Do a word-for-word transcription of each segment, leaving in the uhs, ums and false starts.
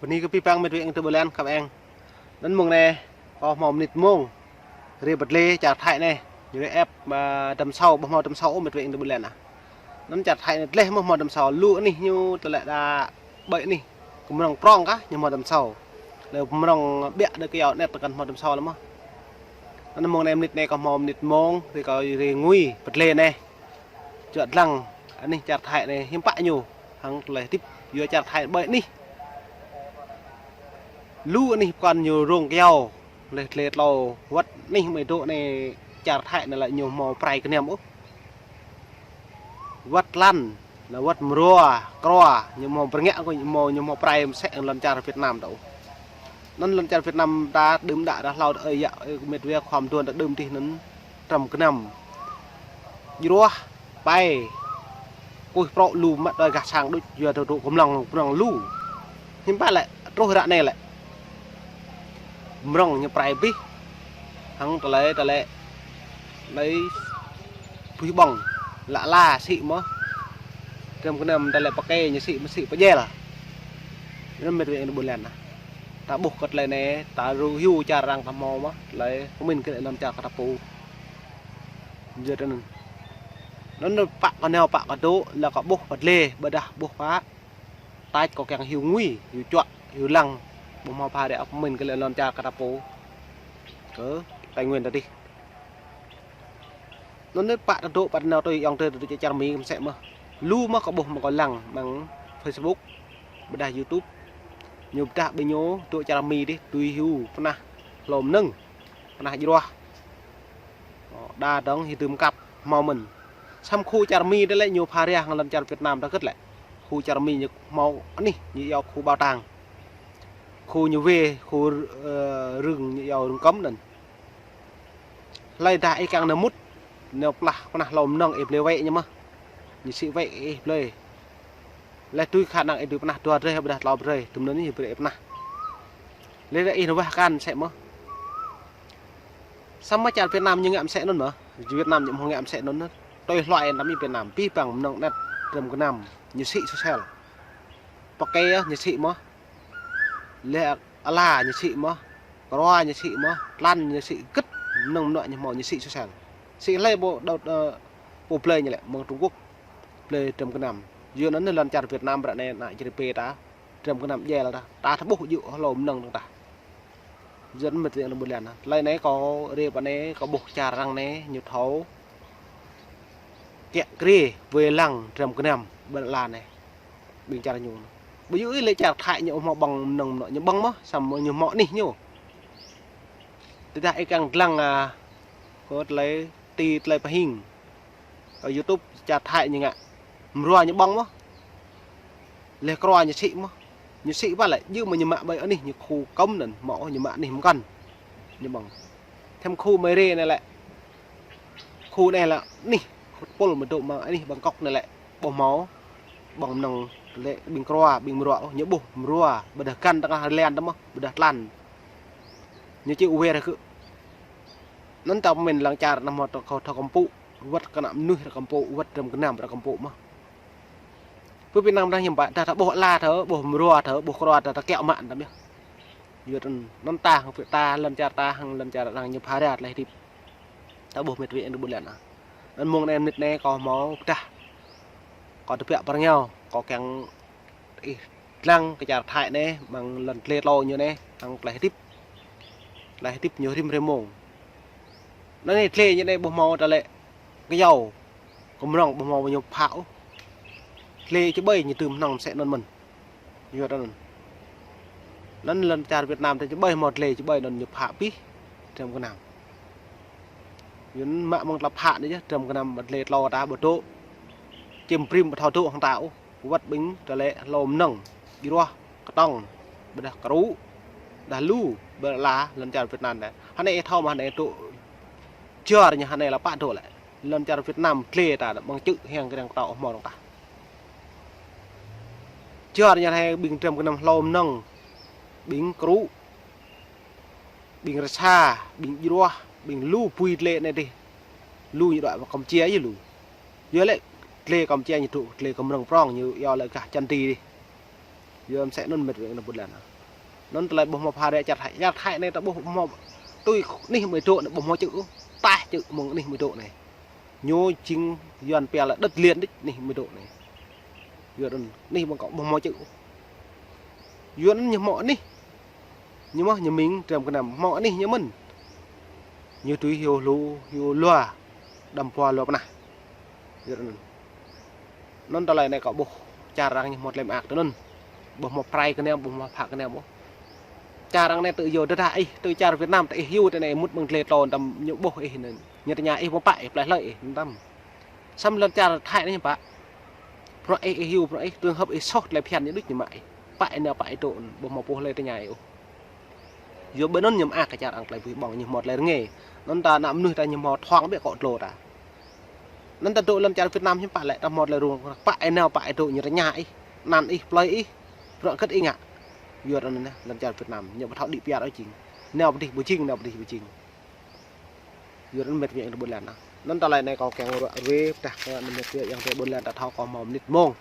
Bơni kơ abih bang met wa ing tơ ƀơi lŏn khăp eng. Anŭn mông anai, kâo hmâo mơnit mông. Rai pơdleh čar Thái anai. Ñu rai ĕp, a, Dăm Sâu, ƀu hmâo Dăm Sâu ôh met wa ing tơ ƀơi lŏn ah. Anŭn čar Thái anai dleh mơ̆ hmâo Dăm Sâu, lu anih ñu tơlơi đa ƀơi anih. Kơ mơnơ̆ng prŏng kah, ñu hmâo Dăm Sâu. Lĕ mơnơ̆ng ƀiă đơi kơ yua net kăn hmâo Dăm Sâu lĕ mơ̆. Anŭn mông anai mơnit anai kâo hmâo mơnit mông, rai kâo rai ngui, pơdleh anai. Čuă lăng, anih čar Thái anai, hiư̆m pă ñu, hăng tơlơi hơdip, yua čar Thái ƀơi anih. Lu anih pơkŏn ñu rông kơyâo, leh tlê tlâo, wơ̆t anih mơi dŏ anai čar Thái anai lĕ ñu hmâo prai kơnăm ôh. Wơ̆t tlan, lĕ wơ̆t mrua, krua, ñu hmâo pơrngă kơ ñu hmâo, ñu hmâo prai mơsĕ lŏn čar Việt Nam ta ôh. Anŭn lŏn čar Việt Nam ta đưm đă đah hlâo ơi yă, ơi met wa khŏm duôn ta đưm dih anŭn. Trăm kơnăm. Jruah, pai. Kuih prŏ lu mă đơi gah sang đôč yua tơ tŭ kơmlăng kơmlăng lu. Hiư̆m pă lĕ, truh ră anai lĕ. Mrŏng ñu prai abih. Hăng tơlơi, tơlơi. Anai abih ƀơ̆ng. Lă la sĭ mơ̆. Trăm kơnăm tơlơi pơkê ñu sĭ mơ̆ sĭ pơjel. Anŭn met wa ing tơ ƀơi lŏn ah. Ta ƀuh kơ tơlơi anai, ta ru hyu čar arăng ta hmâo mơ̆, tơlơi pơmĭn kơ lŏn čar kơ ta pô. Jơ̆ tơ anŭn. Anŭn pă kơ nao pă kơ dŏ, lĕ kơ ƀuh pơdleh, ƀôdah ƀuh pă. Tač kâo kiăng hyu ngui, hyu čuă, hyu lăng, ƀu hmâo pha rĕ ôh pơmĭn kơ lŏn čar kơ ta pô. Kơ Tây Nguyên ta dih. Anŭn anai pă ta dŏ, pă ta nao tui yŏng tơ tơ čar Mi mơsĕ mơ̆. Lu mơ̆ kơ ƀuh mơ̆ kâo lăng mơ̆ng Facebook, ƀôdah YouTube. Ñu pơdah ƀing ñu dŏ čar Mi dih, tui hyu, pơnah hlô mơnơ̆ng, pơnah jruah. Ơ, đa dơ̆ng hyu tơm kăp, hmâo mơ̆n. Samơ̆ khu čar Mi dih lĕ ñu pha rĕ hăng lŏn čar Việt Nam ta gĭt lĕ. Khu čar Mi ñu hmâo anih, ñu yua khu bảo tàng. Khu ñu wê, khu, ơ, rừng ñu yua rừng cấm anŭn. Hlơi dah ih kiăng nao mŭt, nao plah, pơnah hlô mơnơ̆ng ih blơi wĕ ñu mơ̆. Ñu sĭ wĕ ih blơi. Leh tui khả năng ih dưi pơnah dua drơi, ƀôdah tlâo drơi, tơm anŭn ih brơi ih pơnah. Leh dah ih nao wah kăn mơsĕ mơ̆. Samơ̆ čar Việt Nam ñu ngă mơsĕ anŭn mơ̆. Việt Nam ñu hmâo ngă mơsĕ anŭn. Tui hluai anăm ih Việt Nam, abih bang mơnơ̆ng net, trăm kơnăm, ñu sĭ sosel. Pơkê ñu sĭ mơ̆. Leh ala ñu sĭ mơ̆, krua ñu sĭ mơ̆, tlan ñu sĭ gĭt, mơnơ̆ng mơnuă ñu hmâo ñu sĭ sosel. Sĭ hlơi pô đôč, ơ, pô blơi ñu lĕ, mơ̆ng Trung Quốc. Blơi trăm kơnăm. Yua anŭn lŏn čar Việt Nam ră anai ană čri pê ta, trăm kơnăm jel ta, ta ƀuh jơ̆ hlô mơnơ̆ng dơ̆ng ta. Jơ̆ met wa ing tơ ƀơi lŏn ah. Tơlơi anai kâo rai pơ anai, kâo ƀuh čar arăng anai, ñu thâo. Kiă kriê, wai lăng, trăm kơnăm, ƀơi lŏn anai. Ƀing čar ñu. Ƀu djơ̆ ih lĕ čar Thái ñu ƀu hmâo ƀơ̆ng mơnơ̆ng mơnuă ñu ƀơ̆ng mơ̆, samơ̆ ñu hmâo anih ñu. Tơdah ih kiăng lăng, a, kơ tơlơi ti tơlơi pơhing. Kơ YouTube čar Thái ñu ngă. Mrua ñu ƀơ̆ng mơ̆. Leh krua ñu sĭ mơ̆. Ñu sĭ pă lĕ, djơ̆ mơ̆ ñu mă ƀơi anih ñu khu cấm anŭn, hmâo ñu mă anih mơkăn. Ñu ƀơ̆ng. Thêm khu Mê Rê anai lĕ. Khu anai lĕ anih, khu pôl mơ̆ dŏ mơ̆ng anih Bangkok anai lĕ. Ƀu hmâo ƀơ̆ng mơnơ̆ng lĕ ƀing krua, ƀing mrua, ôh, ñu ƀuh mrua, ƀôdah găn tơngah rơlen tơ mơ̆, ƀôdah tlan. Ñu či wơr kơ. Anŭn ta pơmĭn lăng čar anăm hmâo tơ kâo thâo kơmpŭ, wơ̆t kơ ană mơnuih ră kơmpŭ, wơ̆t trăm kơnăm ră kơmpŭ mơ̆. Pơ Việt Nam ta hiư̆m pă, ta, ta ƀuh ala ta, ƀuh mrua ta, ƀuh krua ta, ta kiaŏ mă ta mơ̆. Yua anŭn, anŭn ta hăng pơ ta, lŏn čar ta, hăng lŏn čar arăng ñu pha ră tơlơi hơdip. Ta ƀuh met wa ing tơ ƀơi lŏn ah. Anŭn mông anai mơnit anai kâo hmâo pơdah. Kâo tơbiă pơrơngiao, kâo kiăng ih lăng kơ čar Thái anai, mơ̆ng lŏn tlê tlâo ñu anai, hăng tơlơi hơdip. Tơlơi hơdip ñu rĭm hrơi mông. Anŭn anai tlê ñu anai ƀu hmâo tơlơi kơyâo, kơ mơnơ̆ng ƀu hmâo ñu phă ôh. Tlê čơƀơi ñu tơm hnăng mơsĕ anŭn mơ̆n. Yua anŭn. Anŭn lŏn čar Việt Nam ta čơƀơi hmâo tlê čơƀơi anŭn ñu phă abih. Trăm kơnăm. Yua anŭn mă mơ̆ng tơlơi phă anai yơh, trăm kơnăm tlê tlâo ta ƀu dŏ. Čim prim ƀu thâo dŏ hăng ta ôh. Wơ̆t ƀing tơlơi hlô mơnơ̆ng, jruah, kơtŏng, ƀôdah kru, dah lu, ƀơi ala lŏn čar Việt Nam anai. Hơnai ih thâo mơ̆ hơnai dŏ, čar ñu hơnai lă pă dŏ lĕ. Lŏn čar Việt Nam tlê ta ƀơ̆ng čư̆ hiăng kơdăng kơtâo hmâo dơ̆ng tah. Čar ñu hơnai ƀing trăm kơnăm hlô mơnơ̆ng, ƀing kru, ƀing rơsa, ƀing jruah, ƀing lu pui tlê anai dih. Lu ñu đuaĭ pơ Kampuchia yơh lu. Yua lĕ tlê Kampuchia ñu dŏ, tlê kơ mơnơ̆ng prŏng ñu yua lĕ gah čan ti dih. Yua mơsĕ anŭn met wa ing tơ ƀơi lŏn ah. Anŭn tơlơi ƀu hmâo pha rĕ čar Thái. Čar Thái anai ta ƀu hmâo tui anih mơ̆ng dŏ anai ƀu hmâo čư̆ ôh. Taih čư̆ mơ̆ng anih mơ̆ng dŏ anai. Ñu jing Yuan pia lĕ đất liền đôč anih mơ̆ng dŏ anai. Yuan anŭn anih ƀơ̆ng kâo ƀu hmâo čư̆ ôh. Yuan anŭn ñu hmâo anih. Ñu mơ̆ ñu mĭn trăm kơnăm hmâo anih ñu mơ̆n. Ñu tui hyu hlu hyu lua. Đăm pua lua pơnah. Yuan anŭn. Anŭn tơlơi anai kâo ƀuh čar arăng ñu hmâo tơlơi mơak tui anŭn. Ƀu hmâo prai kơnăm, ƀu hmâo phă kơnăm ôh. Čar arăng anai tui yua tơdah ih, tui čar Việt Nam tui ih hyu tui anai mŭt mơ̆ng tlê tlôn tăm ñu ƀuh ih anŭn. Ñu tơña ih ƀu pă ih plơi hlơi ih anŭn tăm. Samơ̆ lŏn čar Thái anai ñu pă. Bruă ih, ih hyu bruă ih, trường hợp ih soh tơlơi phiăn ñu đôč ñu mă ih. Pă ih nao pă ih dŏ, ƀu hmâo pô hlơi tơña ih ôh. Yua ƀơi anŭn ñu mơak kơ čar arăng tơlơi abih bang ñu hmâo tơlơi rơngiă. Anŭn ta ană mơnuih ta ñu hmâo thoang ƀiă akŏ tlô ta. Anŭn ta dŏ lŏn čar Việt Nam hiư̆m pă lĕ ta hmâo tơlơi rŭng, pă ih nao pă ih dŏ ñu tơña ih, anăn ih, plơi ih, bruă hơget ih ngă. Yua anŭn anai lŏn čar Việt Nam ñu ƀu thâo đĭ pơyar ôh jing. Nao pơ dih ƀu jing, nao pơ dih ƀu jing. Yua anŭn mĕt wa ayŏng adơi ƀôn lan ah. Anŭn tơlơi anai kâo kiăng ruă ruê pơdah kơ anŭn mĕt wa ayŏng adơi ƀôn lan ta thâo kơ hmâo mơnit mông.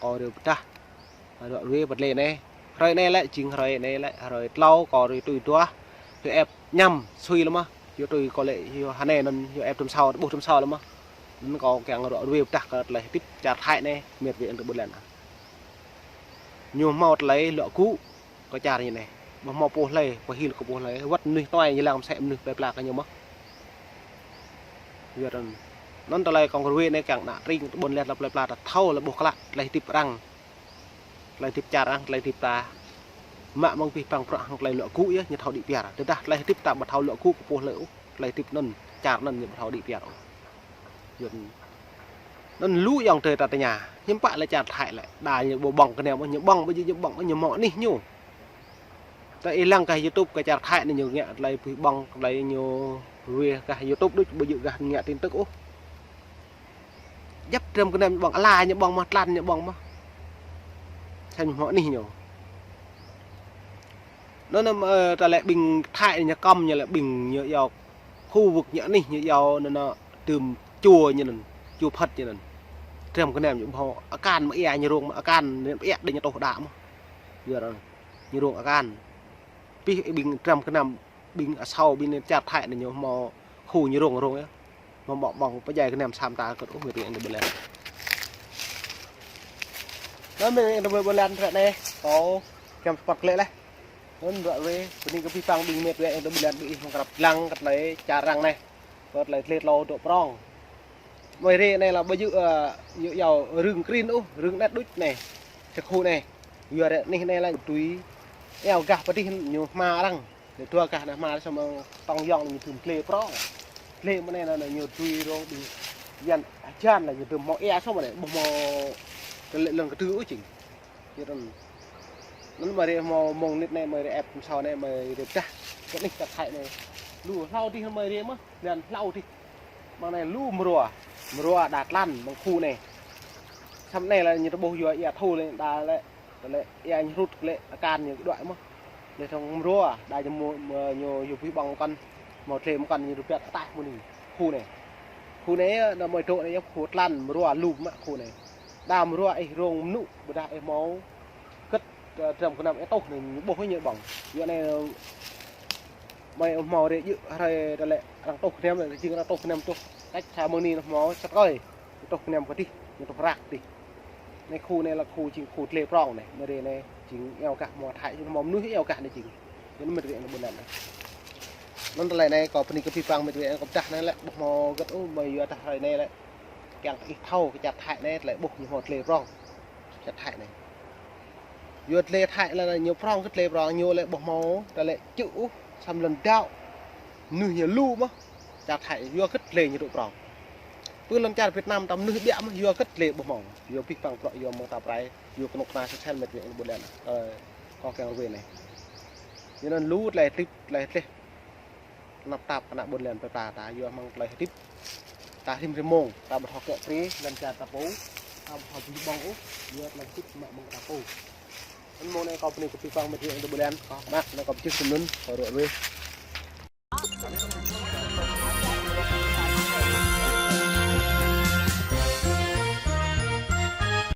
Kâo ruê pơdah. Ruă ruê pơdah lĕ anai. Hrơi anai lĕ, jing hrơi anai lĕ, hrơi tlâo kâo ruê tui duah. Ruê ĕp ñăm sui lơ̆m ah. Yua tui kâo lĕ, yua hơnai anŭn, yua ĕp tơm sao, ƀuh tơm sao lơ̆m ah. Anŭn kâo kiăng ruă ruê pơdah kơ tơlơi hơdip čar Thái anai, mĕt wa ayŏng adơi ƀôn lan ah. Ñu hmâo tơlơi luă gŭ kơ čar ñu anai. Ƀu hmâo pô hlơi, pơhil kơ pô hlơi. Wơ̆t mơnuih tuai ñu lăng mơsĕ mơnuih plơi pla kơ ñu mơ̆n. Yua anŭn. Anŭn tơlơi kâo ruê anai kiăng ană tring ƀôn lan ta plơi pla ta thâo lĕ ƀuh klă tơlơi hơdip arăng. Tơlơi hơdip čar arăng, tơlơi hơdip ta. Mă mơ̆ng abih bang bruă hăng tơlơi luă gŭ yơh, ñu thâo đĭ pơyar. Tơdah tơlơi hơdip ta ƀu thâo luă gŭ kơ pô hlơi ôh. Tơlơi hơdip anŭn, čar anŭn ñu ƀu thâo đĭ pơyar ôh. Yua anŭn. Anŭn lu ayŏng adơi ta tơña, hiư̆m pă lĕ čar Thái lĕ, đa ñu ƀu ƀơ̆ng kơnăm, ñu ƀơ̆ng, ƀu djơ̆ ñu ƀơ̆ng, ñu hmâo anih ñu. Ta ih lăng gah YouTube kơ čar Thái anai ñu ngă tơlơi abih bang, tơlơi ñu ruê gah YouTube đôč, ƀu djơ̆ gah ngă tin tức ôh. Djŏp trăm kơnăm ñu ƀơ̆ng, ala ñu ƀơ̆ng mơ̆, tlan ñu ƀơ̆ng mơ̆. Sanh hmâo anih ñu. Anŭn anŭn, ơ, ta lĕ ƀing Thái ñu kăm ñu lĕ ƀing ñu yua khu vực ñu anih ñu yua anŭn anŭn tơm chùa ñu anŭn, chùa Phật ñu anŭn. Trăm kơnăm ñu ƀơ̆ng akan mơ̆ ia ñu rông mơ̆ akan, ñu ia đe ñu tuh đa mơ̆. Yua anŭn ñu rông akan. Pih ƀing trăm kơnăm ƀing asâo ƀing anai čar Thái anai ñu hmâo khu ñu rông rông yơh. Hmâo ƀơ̆ng ƀơ̆ng pơdjai kơnăm sa mơta kơt ôh mĕt wa ayŏng adơi ƀôn lan. Anŭn mĕt wa ayŏng adơi ƀôn lan ră anai, kâo kiăng spot klĕ leh. Anŭn ruă ruê, bơni kơ abih bang ƀing mĕt wa ayŏng adơi ƀôn lan ƀing ih hmâo krăp lăng kơ tơlơi čar arăng anai. Kơ tơlơi tlê tlâo dŏ prong. Mơi rê anai lĕ ƀu djơ̆, ơ, yua yua rưng krin ôh, rưng anet đôč anai. Sa khu anai. Yua rĕ anih anai lĕ tui. Eo gah pơ dih ñu hma arăng. Lĕ dua gah anai hma samơ̆ tŏng yŏng ñu tơm tlê prong. Tlê mơ̆ng anai anŭn ñu tui rông ƀing yan hơjan lĕ ñu tơm hmâo ia samơ̆ anai, ƀu hmâo tơlơi lŏn kơdư ôh jing. Yua anŭn. Anŭn mơi rê hmâo mông mơnit anai, mơi rê ĕp tơm sao anai, mơi rê pơdah. Kơ anih čar Thái anai. Lu hlâo dih mơi rê mơ̆n, lăn hlâo dih. Mơ̆ng anai lu mrua. Mrua đa tlan mơ̆ng khu anai. Samơ̆ anai lĕ ñu tơƀuh yua ia thu lĕ đa lĕ. Tơlơi ia ñu hrŭt lĕ akan ñu kơđuaĭ mơ̆n. Lĕ thŏng mrua, đa ñu mơ̆, mơ̆ ñu yua abih bang mơkăn, hmâo tlê mơkăn ñu rơbat ataih mơ̆ng anai. Khu anai. Khu anai, đa mơi dŏ anai yơh khu tlan mrua lu mă khu anai. Đa mrua ih rông mơnŭ, ƀôdah ih hmâo kơt, ơ, trăm kơnăm ih tuh anai ñu ƀuh ñu ƀơ̆ng. Yua anai, ơ, mơi hmâo rê djơ̆ hrơi tơlơi arăng tuh kơnăm, jing arăng tuh kơnăm tuh. Cách xa mơ̆ng anai hmâo sat rơi. Ñu tuh kơnăm pơ dih, ñu tuh rak dih. Anai khu anai lĕ khu jing khu tlê prong anai. Mơi rê anai jing eo gah hmâo Thái, jing hmâo mơnuih eo gah anai jing. Anŭn mĕt wa ayŏng adơi ƀôn lan ah. Anŭn tơlơi anai kâo bơni kơ abih bang mĕt wa ayŏng adơi kâo pơdah anai lĕ, ƀu hmâo hơget ôh, mơi yua tah hrơi anai lĕ. Kiăng ih thâo kơ čar Thái anai, tơlơi ƀuh ñu hmâo tlê prong. Čar Thái anai. Yua tlê Thái lĕ ñu prong kơ tlê prong ñu lĕ ƀu hmâo, tơlơi čư̆ ôh, samơ̆ lŏn dŏ. Mơnuih ñu lu mơ̆n. Čar Thái yua kơ tlê ñu dŏ prong. Pơ lŏn čar Việt Nam ta mơnuih ƀiă mơ̆n yua kơ tlê ƀu hmâo. Yua abih bang bruă yua mơ̆ng ta prai, yua kơnuk kơna sel sel mĕt wa ayŏng adơi ƀôn lan ah. Ơ, kâo kiăng ruê anai. Yua anŭn lu tơlơi hơdip, tơlơi tleh. Tơnap tap kơ ană ƀôn lan plơi pla ta yua mơ̆ng tơlơi hơdip. Ta rĭm rĭm mông, ta ƀu thâo kiăng brơi, lŏn čar ta pô. Ta ƀu thâo abih bang ôh, yua tơlơi hơdip mă mơ̆ng ta pô. Anŭn mông anai kâo bơni kơ abih bang mĕt wa ayŏng adơi ƀôn lan, kâo mơak, anai kâo pơčeh tui anŭn, kâo ruă ruê.